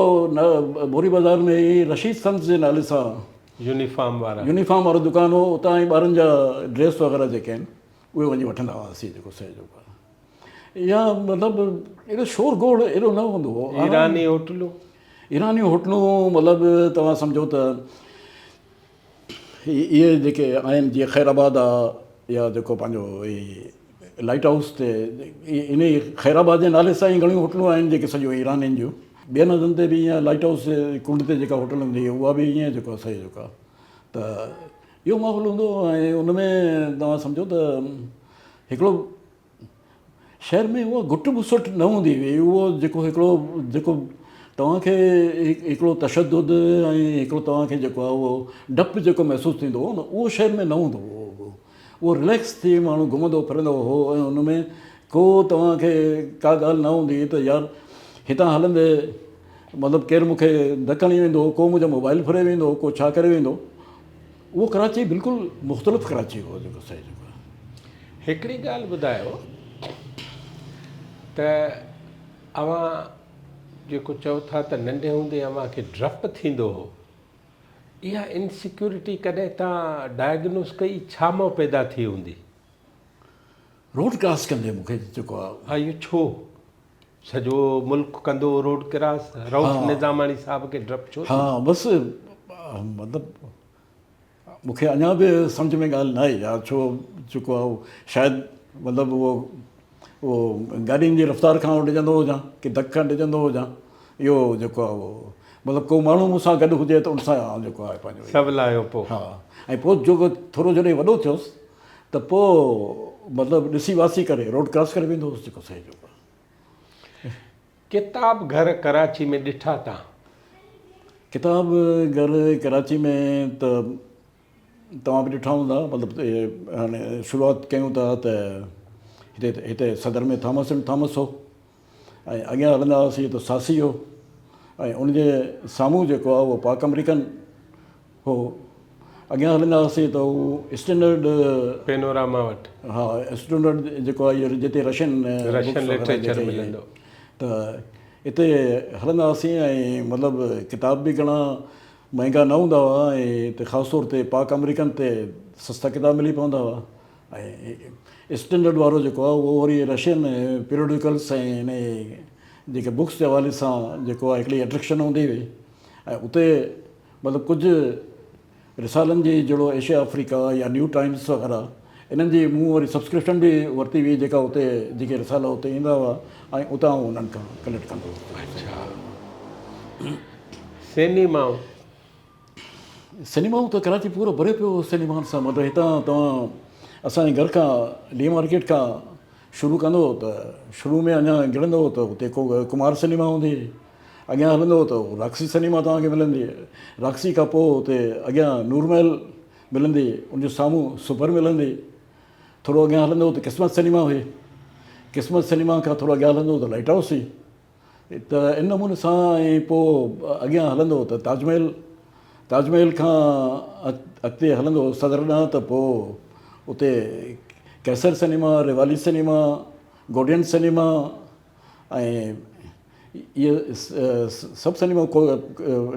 بوري بازار ۾ ئي رشيد سنز جي نالي سان يونيفارم وارا يونيفارم وارو دڪان هو اتان ئي ٻارن جا ڊريس وغيره جيڪي آهن اهي وڃي وٺندا هئاسين جيڪو سي جيڪو يا مطلب ايڏو شور گوڙ ايڏو نه هوندو هو. ايراني هوٽلون. ايراني هوٽلون مطلب توهان سمجهو ته اهي جيڪي آهن جيئن خير آباد آ يا جيڪو پنهنجو هي لائٽ هائوس تي انهي خير آباد جي نالي سان ئي گهڻيون هوٽلون آهن جيڪي سڄو ايرانين جون ٻين هنڌن تي به ائين لائٽ هائوس ڪنڊ تي جيڪا هوٽل هوندي هئي اها به ائين جيڪو سهي جيڪو ته اهو ماحول هوندو هو ۽ ان ۾ توهان سمجهو ته هڪڙو شهر ۾ اها گهٽ ٻسٽ نه هوندي هئي اهو جيڪو هڪڙو جيڪو توهان کي هڪڙو تشدد ۽ هڪڙو توهان کي جيڪو آهي اهو ڊپ جيڪو محسوس ٿيندو هو نه اهو شهر ۾ نه هوندو هو اهو رليڪس ٿي ماڻهو گهمندو ڦرندو هو ۽ ان ۾ ڪو توهان کي ڪا ڳالهه نه هوندي هئي ته يار هتان هلندي مطلب ڪير مون کي ڌڪ هڻي ويندو ڪو منهنجو موبائل ڦري ويندو ڪو ڇا ڪري ويندو اهو ڪراچي بلڪل مختلف ڪراچي هو جيڪو صحيح جيڪو. هڪڙي ڳالهه ٻڌايو ته اوهان جيڪو چئو ٿا ته ننڍي هوندي اوهان کي ڊپ ٿيندو هو اها انسيڪيورٽي ڪڏهن توهان ڊائگنوز ڪئي ڇا مان پيدا ٿي هوندي؟ روڊ ڪراس ڪندي مون کي جيڪو آ. ها اهو ڇو؟ سڄو ملڪ ڪندو هو روڊ ڪراس، رئوف نظاماڻي صاحب کي ڊپ ڇو ٿيندو؟ ها بس مطلب مون کي اڃا به سمجهه ۾ ڳالهه نه آئي يار ڇو جيڪو آهي شايد مطلب اهو اهو گاڏين جي رفتار کان ڊڄندو هجان ڪي ڌڪ کان ڊڄندو هجان اهو جيڪو آهي اهو مطلب ڪو ماڻهو مون سان گڏ هجي ته ان سان آئون جيڪو آهي پنهنجو سڀ لاهيو پوء ها ۽ پوء جيڪو ٿورو جڏهن وڏو ٿيس ته پوء مطلب ڏسي واسي ڪري روڊ ڪراس ڪري ويندو هوس جيڪو صحيح جيڪو ڪتاب گهر ڪراچي ۾ ڏٺا تان؟ ڪتاب گهر ڪراچي ۾ ته توهان به ڏٺا هوندا مطلب هاڻي شروعات ڪيون ٿا ته هتي هتي صدر ۾ ٿامس اينڊ ٿامس هو ۽ اڳيان هلندا هئاسين ته ساسي هو ۽ ان جي سامهون جيڪو آهي اهو پاڪ آمريڪن هو. اڳيان هلندا هئاسين ته هو اسٽينڊرڊ پينوراما وٽ. ها اسٽينڊرڊ جيڪو آهي جتي رشين رشين لٽريچر ملندو. ته اتي هلندا هئاسين ۽ مطلب ڪتاب به گهڻا مهنگا نه هوندا هئا ۽ اتي خاص طور تي پاڪ آمريڪن تي سستا ڪتاب ملي پوندا هئا ۽ اسٽينڊرڊ وارو جيڪو آهي اهو وري رشين پيريوڊيڪلس ۽ ان جيڪي بڪس جي حوالي سان جيڪو آهي هڪڙي اٽريڪشن هوندي هئي ۽ اتي مطلب ڪجهه رسالن جي جهڙو ايشيا آفريڪا يا نيو ٽائمز وغيره انهن جي مون وري سبسڪرپشن به ورتي هئي جيڪا اتي جيڪي رسالا اتي ايندا هئا ۽ اتان آئون انهن کان ڪليڪٽ ڪندو هوس. اڇا سينيمائون. سينيمائون ته ڪراچي پورو ڀريو پيو هو سينيمائن سان مطلب هتان توهان اسان جي گهر کان لي مارڪيٽ کان شروع ڪندو ته شروع ۾ اڃا گهڙندو ته اتي ڪو ڪمار سئنيما هوندي هئي. اڳيان هلندو ته راڪسي سئنيما توهان کي ملندي. راڪسي کان پوء اتي اڳيان نور محل ملندي، ان جي سامهون سپر ملندي. ٿورو اڳيان هلندو ته قسمت سئنيما هئي. قسمت سئنيما کان ٿورو اڳيان هلندو ته لائيٽ هائوس هئي. ته ان نموني سان ۽ پوء اڳيان هلندو ته تاج محل، تاج محل کان اڳتي هلندو صدر ڏانهن ته پوء اتي قيصر سئنيما، ريوالي سئنيما، گوڊين سئنيما ۽ اهي سڀ سئنيما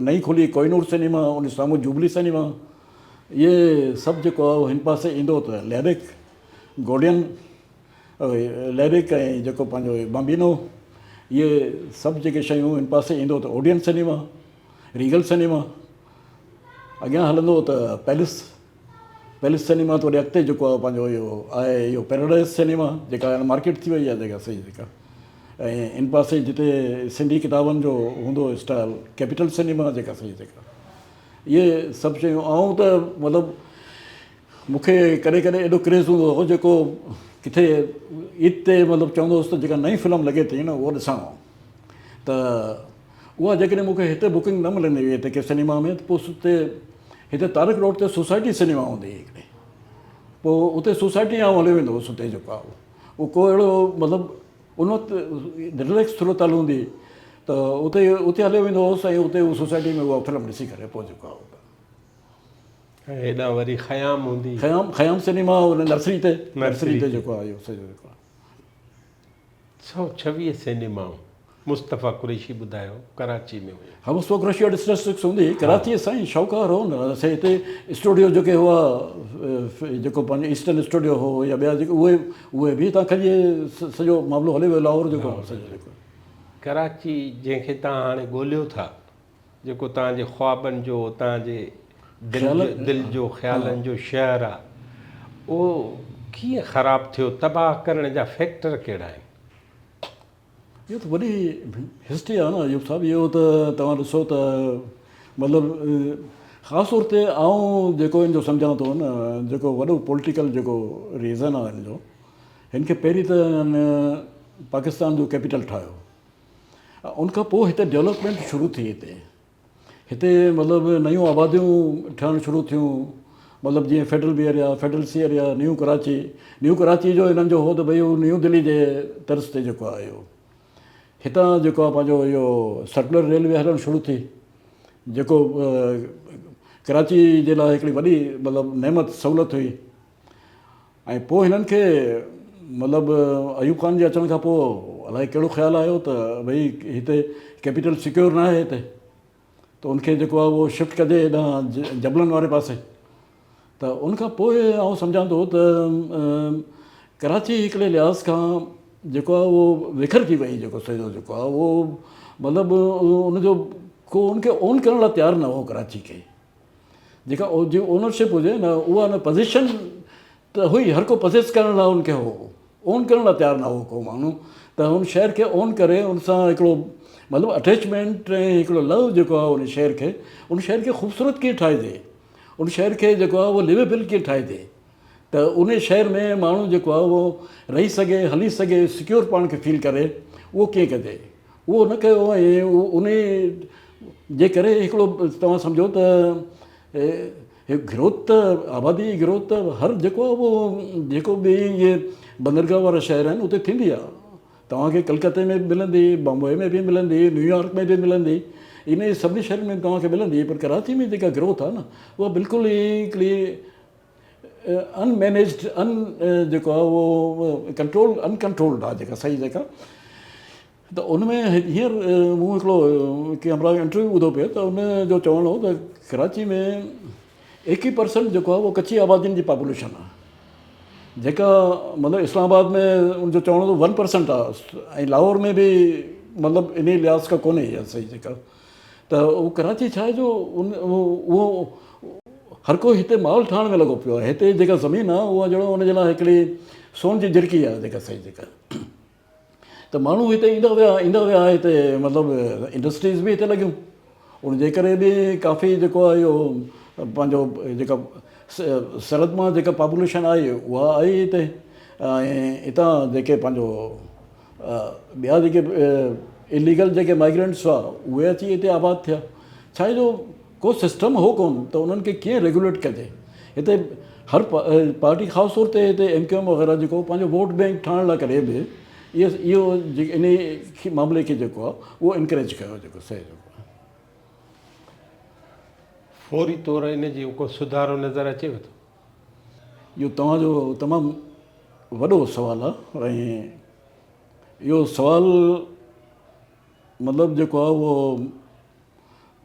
نئين کلي ڪوهنور سئنيما ان سامهون جوبلي سئنيما اهي سڀ جيڪو آهي هن پاسي ايندو ته ليرڪ گوڊين ليرڪ ۽ جيڪو پنهنجو بامبينو اهي سڀ جيڪي شيون هن پاسي ايندو ته اوڊين سئنيما ريگل سئنيما اڳيان هلندو ته پيلس پيلس سئنيما ته وري اڳتي جيڪو آهي پنهنجو اهو آهي اهو پيراڊائز سئنيما جيڪا هاڻي مارڪيٽ ٿي وئي آهي جيڪا صحيح جيڪا ۽ ان پاسي جتي سنڌي ڪتابن جو هوندو اسٽال ڪيپيٽل سئنيما جيڪا صحيح جيڪا اهي سڀ شيون آئون ته مطلب مون کي ڪڏهن ڪڏهن ايڏو ڪريز هوندو هو جيڪو ڪٿي عيد تي مطلب چوندو هوس ته جيڪا نئين فلم لڳي ٿي نه اها ڏسان آئون ته اها جيڪڏهن مون کي هتي بڪنگ نه ملندي هئي هتي ڪنهن سئنيما ۾ ته پوء اتي هتي طارق روڊ تي سوسائٽي سئنيما هوندي هئي هڪڙي پوء اتي سوسائٽي آئون هليو ويندو هوس اتي جيڪو آهي اهو ڪو اهڙو مطلب ان وقت رليڪس صورتحال هوندي هئي ته اتي اتي هليو ويندو هوس ۽ اتي سوسائٽي ۾ اها فلم ڏسي ڪري پوء جيڪو آهي ۽ هيڏانهن وري خيام هوندي. خيام خيام سئنيما ان نرسري تي نرسري تي جيڪو آهي اهو سڄو جيڪو آهي. 126 سئنيمائون مصطفيٰ قريشي ٻڌايو ڪراچي ۾ هيون. ها مصطفيٰ قريشي وٽ اسٽيٽسٽڪس هوندي هئي ڪراچي سائين شاهوڪار هو نه اسين هتي اسٽوڊيو جيڪي هئا جيڪو پنهنجو ايسٽرن اسٽوڊيو هو يا ٻيا جيڪي اهي اهي به هتان کڄي سڄو معاملو هلي ويو لاهور جيڪو سڄو جيڪو. ڪراچي جنهن کي توهان هاڻي ڳوليو ٿا جيڪو توهان جي خوابن جو، توهان جي دل جو، خيالن جو شهر آ، اهو ڪيئن خراب ٿيو، تباهه ڪرڻ جا فيڪٽر ڪهڙا آهن؟ اهو ته وڏي هسٽري آ نه ايوب صاحب، اهو ته توهان ڏسو ته مطلب خاص طور تي آئون جيڪو ان جو سمجهان ٿو نه جيڪو وڏو پوليٽيڪل جيڪو ريزن آ ان جو، هن کي پهرين ته هن پاڪستان جو ڪيپيٽل ٺاهيو. ان کان پوء هتي ڊولپمينٽ شروع ٿي هتي هتي مطلب نيون آباديون ٺهڻ شروع ٿيون مطلب جيئن federal B area federal C area new Karachi new Karachi جو هنن جو هو ته ڀئي هو نيو دلي جي طرز تي جيڪو آهي اهو هتان جيڪو آهي پنهنجو اهو سرڪولر ريلوي هلڻ شروع ٿي جيڪو ڪراچي جي لاء هڪڙي وڏي مطلب نعمت سهولت هئي ۽ پوء هنن کي مطلب ايوب خان جي اچڻ کان پوء الائي ڪهڙو خيال آيو ته ڀئي هتي ڪيپيٽل سيڪيور نه آهي هتي ته ان کي جيڪو آهي اهو شفٽ ڪجي هيڏانهن جبلن واري پاسي ته ان کان پوء آئون سمجهان ٿو ته ڪراچي هڪڙي لحاظ کان جيڪو آهي اهو وکرجي وئي جيڪو سڄو جيڪو آهي اهو مطلب ان جو ڪو ان کي اون ڪرڻ لاء تيار نه هو ڪراچي کي جيڪا جي اونرشپ هجي نه اها نه پزيشن ته هئي هر ڪو پزيس ڪرڻ لاء ان کي هو اون ڪرڻ لاء تيار نه هو ڪو ماڻهو ته ان شهر کي اون ڪري ان سان هڪڙو مطلب اٽيچمينٽ ۽ هڪڙو لو جيڪو آهي ان شهر کي ان شهر کي خوبصورت ڪيئن ٺاهجي ان شهر کي جيڪو آهي اهو ليويبل ڪيئن ٺاهجي ته ان شهر ۾ ماڻهو جيڪو آهي اهو رهي سگهي هلي سگهي سيڪيور پاڻ کي فيل ڪري اهو ڪيئن ڪجي اهو نه ڪيو ۽ ان جي ڪري هڪڙو توهان سمجهو ته هي گروٿ ته آبادي جي گروٿ ته هر جيڪو اهو جيڪو به اهي بندرگاهه وارا شهر آهن اتي ٿيندي آهي توهان کي ڪلڪتي ۾ به ملندي بمبئي ۾ به ملندي نيويارڪ ۾ به ملندي ان سڀني شهرن ۾ توهان کي ملندي پر ڪراچي ۾ جيڪا گروٿ آهي نه اها بلڪل ئي هڪڙي ان مينيجڊ ان جيڪو آهي اهو ڪنٽرول ان ڪنٽرولڊ آهي جيڪا صحيح جيڪا ته ان ۾ هينئر مون هڪڙو ڪنهن همراهه جو انٽرويو ٻڌو پيو ته ان جو چوڻ هو ته ڪراچي ۾ ايڪيهه پرسنٽ جيڪو آهي اهو ڪچي آبادين جي پاپوليشن آهي جيڪا مطلب اسلام آباد ۾ ان جو چوڻ هو ون پرسنٽ آهي ۽ لاهور ۾ به مطلب ان لحاظ کان ڪونهي اها صحيح جيڪا ته اهو ڪراچي ڇا آهي جو ان اهو هر ڪو هتي مال ٺاهڻ ۾ لڳو پيو آهي هتي جيڪا زمين آهي اها جهڙو ان جي لاء هڪڙي سون جي جهرڪي آهي جيڪا صحيح جيڪا ته ماڻهو هتي ايندا ويا ايندا ويا هتي مطلب انڊسٽريز به هتي لڳيون ان جي ڪري به ڪافي جيڪو آهي اهو پنهنجو جيڪا سرحد مان جيڪا پاپوليشن آئي اها آئي هتي ۽ هتان جيڪي پنهنجو ٻيا جيڪي اليگل جيڪي مائگرنٽس هئا اهي اچي هتي آباد ٿيا ڇا جو ڪو سسٽم هو ڪون ته انهن کي ڪيئن ريگوليٽ ڪجي هتي هر پارٽي خاص طور تي هتي ايم ڪيو ايم وغيره جيڪو پنهنجو ووٽ بينڪ ٺاهڻ لاء ڪري به اهو انهي معاملي کي جيڪو آهي اهو انڪريج ڪيو جيڪو صحيح جيڪو آهي. فوري طور ان جي ڪو سڌارو نظر اچيو ٿو؟ اهو توهان جو تمام وڏو سوال آهي ۽ اهو سوال مطلب جيڪو آهي اهو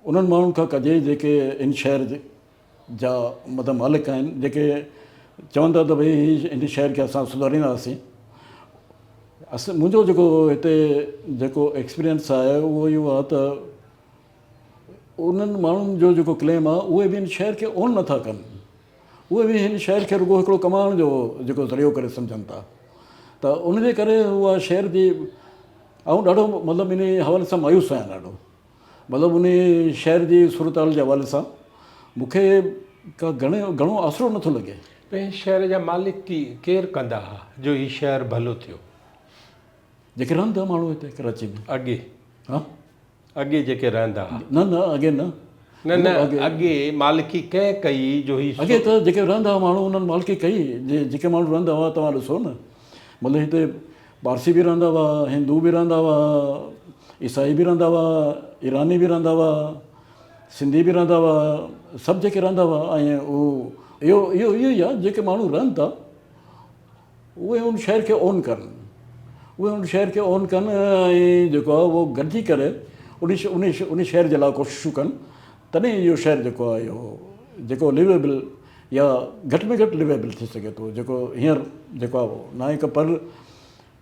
انهن ماڻهن کان ڪجي جيڪي هن شهر جا مطلب مالڪ آهن، جيڪي چون ٿا ته ڀئي هن شهر کي اسان سڌارينداسين. منهنجو جيڪو هتي جيڪو ايڪسپيرينس آهي اهو اهو آهي ته انهن ماڻهن جو جيڪو ڪليم آهي اهي به هن شهر کي اون نٿا ڪن. اهي به هن شهر کي رڳو هڪڙو ڪمائڻ جو جيڪو ذريعو ڪري سمجهن ٿا ته ان جي ڪري اها شهر جي آئون ڏاڍو مطلب ان حوالي سان مايوس آهيان ڏاڍو مطلب ان شهر جي صورتحال جي حوالي سان مون کي ڪا گهڻي گهڻو آسرو نٿو لڳي. پنهنجي شهر جا مالڪ ڪير ڪندا ها جو هي شهر ڀلو ٿيو؟ جيڪي رهن ٿا ماڻهو هتي ڪراچي ۾. اڳي. ها. اڳي جيڪي رهندا ها. نه نه اڳي نه. نه نه اڳي مالڪي ڪنهن ڪئي جو هي. اڳي ته جيڪي رهندا هئا ماڻهو انهن مالڪي ڪئي جيڪي ماڻهو رهندا هئا توهان ڏسو نه مطلب هتي پارسي به رهندا هئا هندو به رهندا هئا عيسائي به رهندا هئا ايراني به رهندا هئا سنڌي به رهندا هئا سڀ جيڪي رهندا هئا ۽ اهو اهو اهو ئي آهي جيڪي ماڻهو رهن ٿا اهي ان شهر کي اون ڪن اهي ان شهر کي اون ڪن ۽ جيڪو آهي اهو گڏجي ڪري ان ان ان شهر جي لاء ڪوششون ڪن تڏهن اهو شهر جيڪو آهي اهو جيڪو ليويبل يا گهٽ ۾ گهٽ ليويبل ٿي سگهي ٿو جيڪو هينئر جيڪو آهي اهو ناهي ڪه پر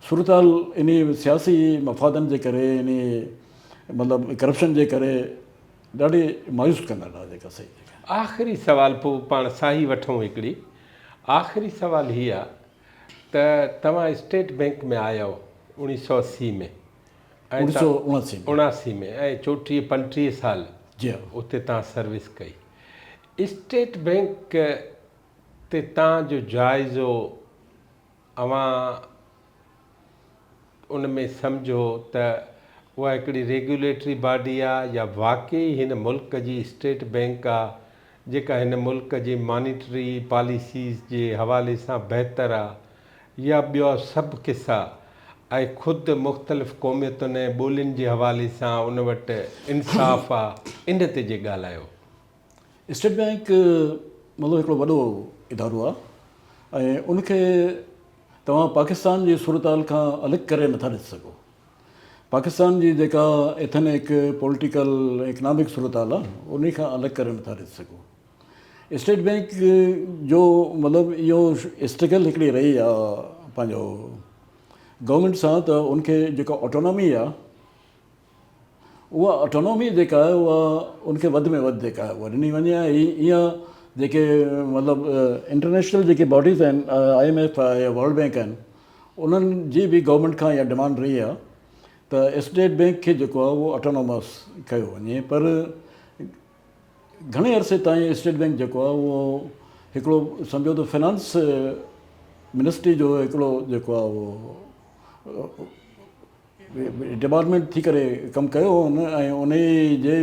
صورتحال ان سياسي مفادن جي ڪري ان مطلب ڪرپشن جي ڪري ڏاڍي مايوس ڪندڙ آهي جيڪا صحيح. آخري سوال پوء پاڻ ساهي وٺون هڪڙي. آخري سوال هي آ ته توهان اسٽيٽ بينڪ ۾ آيا اوڻيهه سؤ اسي ۾ ۽ 79 ۾ ۽ چوٽيهه پنٽيهه سال اتي توهان سروس ڪئي. اسٽيٽ بينڪ تي توهان جو جائزو اوهان ان ۾ سمجهو ته اها هڪڙي ريگيوليٽري باڊي آ يا واقعي هن ملڪ جي اسٽيٽ بينڪ آ جيڪا هن ملڪ جي مانيٽري پاليسيز جي حوالي سان بهتر آ يا ٻيا سڀ قصا ۽ خود مختلف قوميتن ۽ ٻولين جي حوالي سان ان وٽ انصاف آ ان تي جي ڳالهايو. اسٽيٽ بينڪ مطلب هڪڙو وڏو ادارو آ ۽ ان کي توهان پاڪستان جي صورتحال کان الڳ ڪري نٿا ڏسي سگهو. پاڪستان جي جيڪا ايٿنڪ، پوليٽيڪل ۽ اڪنامڪ صورتحال آ انهي کان الڳ ڪري نٿا ڏسي سگهو. اسٽيٽ بينڪ جو مطلب اهو اسٽرگل هڪڙي رهي آ پنهنجو گورنمينٽ سان ته ان کي جيڪا آٽونامي آ اها اٽانامي جيڪا آهي اها ان کي وڌ ۾ وڌ جيڪا آهي اها ڏني وڃي ۽ اها جيڪي مطلب انٽرنيشنل جيڪي باڊيز آهن I M F آهي يا ورلڊ بينڪ آهن انهن جي به گورنمينٽ کان اها ڊمانڊ رهي آهي ته اسٽيٽ بينڪ کي جيڪو آهي اهو اٽانامس ڪيو وڃي پر گهڻي عرصي تائين اسٽيٽ بينڪ جيڪو آهي اهو هڪڙو سمجهو ته فنانس منسٽري جو هڪڙو جيڪو آهي اهو ڊپارٽمينٽ ٿي ڪري ڪم ڪيو هو ان ۽ ان جي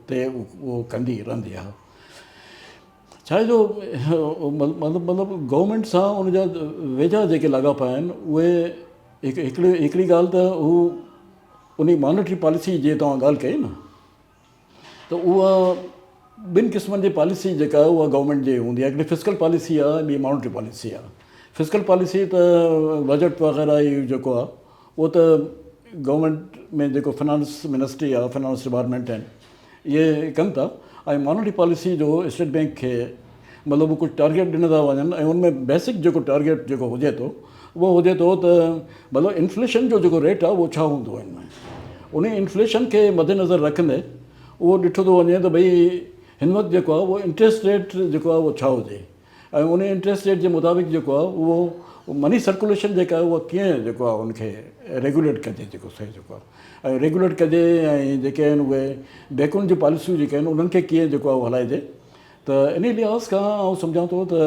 تي اهو ڪندي رهندي آهي ڇا جو مطلب مطلب گورنمينٽ سان ان جا ويجها جيڪي لاڳاپا آهن اهي هڪڙي هڪڙي ڳالهه ته هو ان مانيٽري پاليسي جي توهان ڳالهه ڪئي نه ته اها ٻن قسمن جي پاليسي جيڪا آهي اها گورنمينٽ جي هوندي آهي هڪڙي فسڪل پاليسي آهي ٻي مانيٽري پاليسي آهي فسڪل پاليسي ته بجيٽ وغيره اهو جيڪو آهي اهو ته گورنمينٽ ۾ جيڪو فنانس منسٽري آهي فنانس ڊپارٽمينٽ آهن اهي ڪن ٿا ۽ مانيٽري پاليسي جو اسٽيٽ بينڪ کي مطلب ڪجهه ٽارگيٽ ڏنا ٿا وڃن ۽ ان ۾ بيسڪ جيڪو ٽارگيٽ جيڪو هجي ٿو اهو هجي ٿو ته مطلب انفليشن جو جيڪو ريٽ آهي اهو ڇا هوندو ان ۾ ان انفليشن کي مد نظر رکندي اهو ڏٺو ٿو وڃي ته ڀئي هن وقت جيڪو آهي اهو انٽريسٽ ريٽ جيڪو آهي اهو ڇا هجي ۽ ان انٽريسٽ ريٽ جي مطابق جيڪو آهي اهو مني سرڪوليشن جيڪا آهي اها ڪيئن جيڪو آهي ان کي ريگوليٽ ڪجي جيڪو صحيح جيڪو آهي ۽ ريگوليٽ ڪجي ۽ جيڪي آهن اهي بينڪن جون پاليسيون جيڪي آهن انهن کي ڪيئن جيڪو آهي هلائجي ته انهي لحاظ کان آئون سمجهان ٿو ته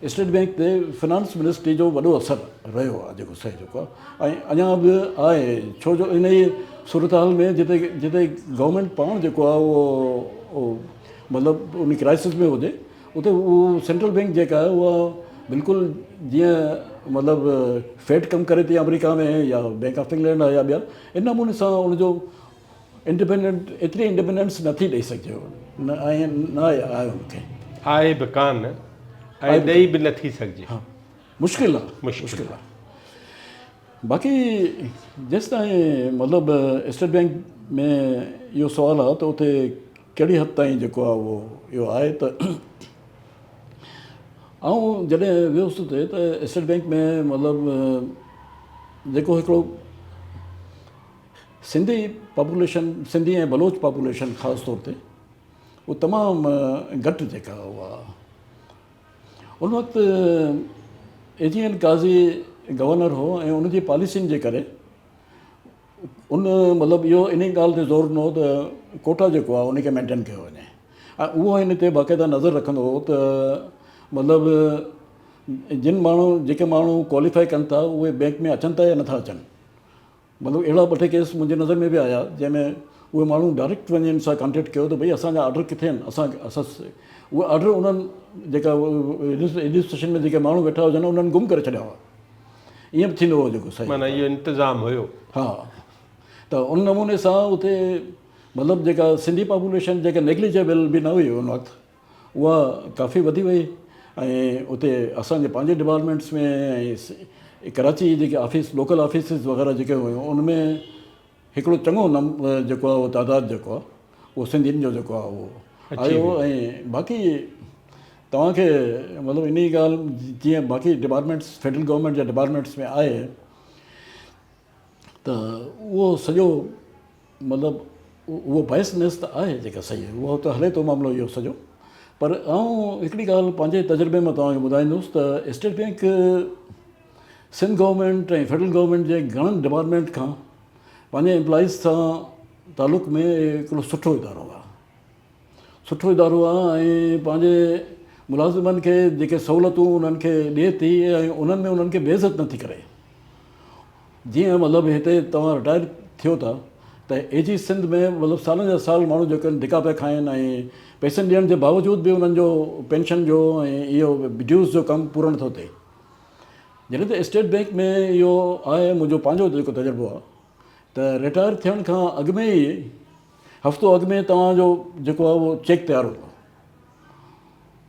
اسٽيٽ بينڪ تي فنانس منسٽري جو وڏو اثر رهيو آهي جيڪو صحيح جيڪو آهي ۽ اڃا به آهي ڇو جو انهي صورتحال ۾ جتي جتي گورنمينٽ پاڻ جيڪو آهي اهو مطلب ان ڪرائسس ۾ هجي اتي اهو سينٽرل بينڪ جيڪا آهي اها بلڪل جيئن مطلب فيڊ ڪم ڪري ٿي آمريڪا ۾ يا بينڪ آف انگلينڊ آهي يا ٻيا ان نموني سان ان جو انڊيپينڊنٽ ايتري انڊيپينڊنس نٿي ڏئي سگهجي نه ۽ نه آهي ان کي. آهي به ڪانه ۽ ڏئي به نٿي سگهجي. ها مشڪل آهي مشڪل آهي. باقي جيستائين مطلب اسٽيٽ بينڪ ۾ اهو سوال آهي ته اتي ڪهڙي حد تائين جيڪو آهي اهو اهو آهي ته آئون جڏهن ويس اتي ته اسٽيٽ بينڪ ۾ مطلب جيڪو هڪڙو سنڌي پاپوليشن سنڌي ۽ بلوچ پاپوليشن خاص طور تي اهو تمام گهٽ جيڪا اها ان وقت A G N Qazi governor هو ۽ ان جي پاليسين جي ڪري ان مطلب اهو ان ڳالهه تي زور ڏنو ته ڪوٽا جيڪو آهي ان کي مينٽين ڪيو وڃي ۽ اهو هن تي باقاعده نظر رکندو هو ته مطلب جن ماڻهو جيڪي ماڻهو ڪواليفائي ڪن ٿا اهي بينڪ ۾ اچن ٿا يا نٿا اچن مطلب اهڙا ٻه ٽي ڪيس منهنجي نظر ۾ به آيا جنهن ۾ اهي ماڻهو ڊائريڪٽ وڃي ان سان ڪانٽيڪٽ ڪيو ته ڀئي اسان جا آرڊر ڪٿي آهن اسان اسان اهي آرڊر انهن جيڪا رجسٽريشن ۾ جيڪي ماڻهو ويٺا هجن انهن گم ڪري ڇڏيا هئا ائين به ٿيندو هو جيڪو صحيح معنيٰ اهو انتظام هيو. ها ته ان نموني سان اتي مطلب جيڪا سنڌي پاپوليشن جيڪا نيگليجبل به نه هئي ان وقت اها ڪافي وڌي وئي ۽ اتي اسان جي پنهنجي ڊپارٽمينٽس ۾ ۽ ڪراچي جي جيڪي آفيس لوڪل آفيسز وغيره جيڪي هيون ان ۾ هڪڙو چڱو نم جيڪو آهي اهو تعداد جيڪو آهي اهو سنڌين جو جيڪو آهي اهو آيو ۽ باقي توهان کي مطلب انهي ڳالهه جيئن باقي ڊپارٽمينٽس فيڊرل گورنمينٽ جا ڊپارٽمينٽس ۾ آهي ته اهو سڄو مطلب اهو بائسنيس ته آهي جيڪا صحيح اهو ته هلي ٿو معاملو اهو سڄو پر آئون هڪڙي ڳالهه پنهنجي تجربي مان توهان کي ٻڌائيندس ته state bank Sindh government ۽ federal government جي گهڻن ڊپارٽمينٽ کان پنهنجي امپلائيز سان تعلق ۾ هڪڙو سٺو ادارو آهي سٺو ادارو آهي ۽ پنهنجي ملازمن کي جيڪي سهولتون انهن کي ڏئي ٿي ۽ انهن ۾ انهن کي بي عزت نٿي ڪري جيئن مطلب هتي توهان رٽائر ٿيو ٿا ته اي جي سنڌ ۾ مطلب سالن جا سال ماڻهو جيڪي آهن ڌڪا پيا کائن ۽ پئسن ڏيڻ جي باوجود به انهن جو پينشن جو ۽ اهو ڊيوز جو ڪم پورو نٿو ٿئي جڏهن ته اسٽيٽ بينڪ ۾ اهو آهي منهنجو پنهنجو جيڪو تجربو آهي ته رٽائر ٿيڻ کان اڳ ۾ ئي هفتو اڳ ۾ توهان جو جيڪو آهي اهو چيڪ تيار هوندو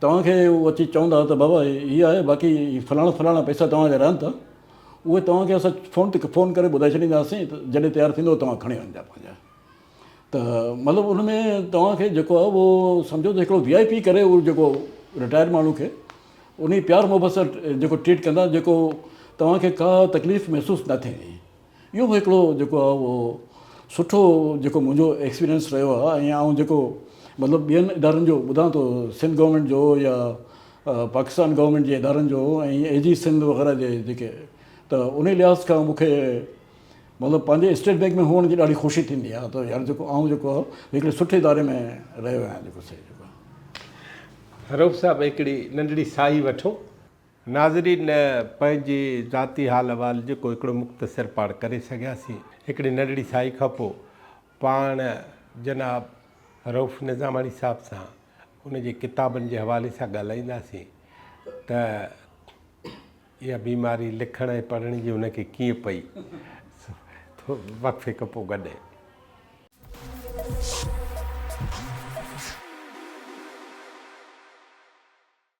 توهان کي هو اچي چوندا ته بابا هي آهي باقي فلاڻا فلاڻا پئسا توهان جا رهن ٿا اهي توهان کي اسان فون تي فون ڪري ٻڌائي ڇڏينداسين ته جڏهن تيار ٿيندو توهان کڻي وڃجا پنهنجا ته مطلب ان ۾ توهان کي جيڪو آهي اهو سمجهو ته هڪڙو وي آء پي ڪري اهو جيڪو رٽائرڊ ماڻهو کي ان پيار محبت سان جيڪو ٽريٽ ڪندا جيڪو توهان کي ڪا تڪليف محسوس نه ٿيندي اهو به هڪڙو جيڪو آهي اهو سٺو جيڪو منهنجو ايڪسپيرينس رهيو آهي ۽ آئون جيڪو مطلب ٻين ادارن جو ٻڌان ٿو سنڌ گورنمينٽ جو يا پاڪستان گورنمينٽ جي ادارن جو ۽ اي جي سنڌ وغيره جي جيڪي ته ان لحاظ کان مون کي مطلب پنهنجي اسٽيٽ بينڪ ۾ هئڻ جي ڏاڍي خوشي ٿيندي آهي ته يار جيڪو آئون جيڪو آهي هڪڙي سٺي اداري ۾ رهيو آهيان جيڪو صحيح جيڪو رئوف صاحب هڪڙي ننڍڙي ساهي وٺون. ناظرين پنهنجي ذاتي حال احوال جيڪو هڪڙو مختصر پاڻ ڪري سگهياسين. هڪڙي ننڍڙي ساهي کان پوء پاڻ جناب رئوف نظاماڻي صاحب سان ان جي ڪتابن جي حوالي سان ڳالهائينداسين ته اها بيماري لکڻ ۽ پڙهڻ جي هن کي ڪيئن پئي. وقفي کان پوء گڏ.